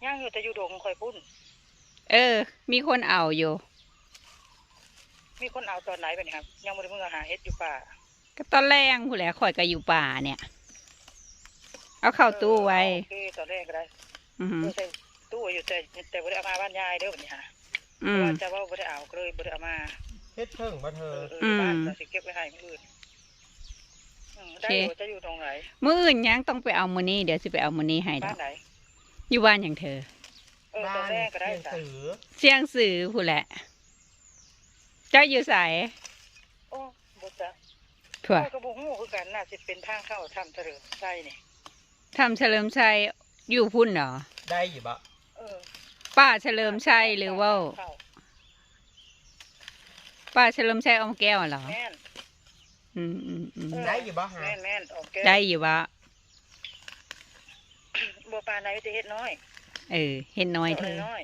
ຍັງຢູ່ ແຕ່ຢູ່ດົງຂ້ອຍພຸ້ນ. ເອີ ມີຄົນເອົາຢູ່. ມີຄົນເອົາຕອນໃດບັດນີ້? ຍັງບໍ່ໄດ້ເມືອຫາເຫັດຢູ່ປ່າ. ກໍຕອນແລງພຸ້ນແຫຼະ ຂ້ອຍກໍຢູ່ປ່ານີ້ ເອົາເຂົ້າຕູ້ໄວ້. ເອີ ໂອເຄ ຕອນແລງກໍໄດ້. ອືຮຶ ເອີ ໃສ່ຕູ້ໄວ້ຢູ່ ແຕ່ ແຕ່ບໍ່ໄດ້ເອົາມາບ້ານຍາຍເດີບັດນີ້ຫາ. ອືມ ເພາະວ່າເຈົ້າເວົ້າບໍ່ໄດ້ເອົາ ກໍເລີຍບໍ່ໄດ້ເອົາມາ. ເຮັດເຖິງບໍ່ເທີ? ເອີ ເອີ ອືມ ບ້ານກໍຊິເກັບໄວ້ໃຫ້ມື້ອື່ນ. ອືມ ໄດ້ຢູ່. ເຈົ້າຢູ່ຕົງໃດ? ມື້ອື່ນຍັງຕ້ອງໄປເອົາມື້ນີ້ ດຽວຊິໄປເອົາມື້ນີ້ໃຫ້ດອກ. ບ້ານໃດ? ຢູ່ບ້ານຫຍັງເທີ? ເອີ ຕອນແລງກໍໄດ້. ຊຽງສື ຊຽງສືພຸ້ນແຫຼະ. ເຈົ້າຢູ່ໃສ? ໂອ້ ບໍ່ຈັກ ພວກ ຂ້ອຍກໍບໍ່ຮູ້ຄືກັນ ໜ້າຊິເປັນທາງເຂົ້າຖ້ຳສະເຫຼີມໄຊນີ້. ຖ້ຳສະເຫຼີມໄຊຢູ່ພຸ້ນເນາະ. ໄດ້ຢູ່ບໍ່? ເອີ ປ່າສະເຫຼີມໄຊ ຫຼືເວົ້າ ປ່າສະເຫຼີມໄຊອ້ອມແກ້ວຫັ້ນເນາະ. ແມ່ນ. ອືມໆໆ ເອີ ໄດ້ຢູ່ບໍ່ຫາ? ແມ່ນໆ ອ້ອມແກ້ວ. ໄດ້ຢູ່ບໍ່? ບໍ່ປານໃດ ມີແຕ່ເຫັດນ້ອຍ. ເອີ ເຫັດນ້ອຍເທີ. ເຫັດນ້ອຍ.